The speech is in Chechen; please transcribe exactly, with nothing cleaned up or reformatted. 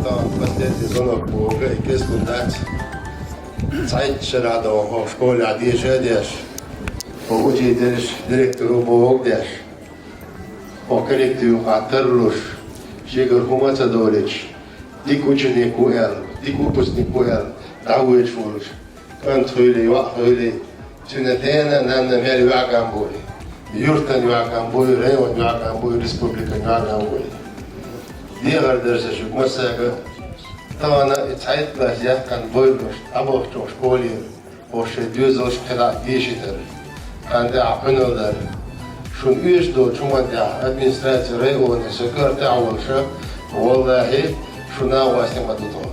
Последний звонок боху, и кеслун дац. Цхьайтта шера догӀу хӀокху школехь деша а деш, хӀокху учительш, директор а боху деш, хӀокху коллективехь тарлуш, шегара хӀума а ца долуьйтуш, дика ученик ву аьлла, дика выпускник ву аьлла, дӀавоьдуш волуш, кӀант хуьлий, йоӀ хуьлий, цуьнан дена а, нанна а мел йоӀ-гӀам бу и. Юьртан йоӀ-гӀам бу и, районан йоӀ-гӀам бу и, республикан йоӀ-гӀам бу и. Дехар дара сан шуьга массаьрга а, тахана и цхьайтта класс яьккхина бойла аша дӀабахча школера, оха шайн доьзалш кхидӀа а дешийтар, кхана тӀехь къуьнал дар. Шуна оьшуш долчу хӀуманна тӀехь администраци районан сан кара тӀехь а волуш, валлахӀи, шуна а гӀо сема ду тхо.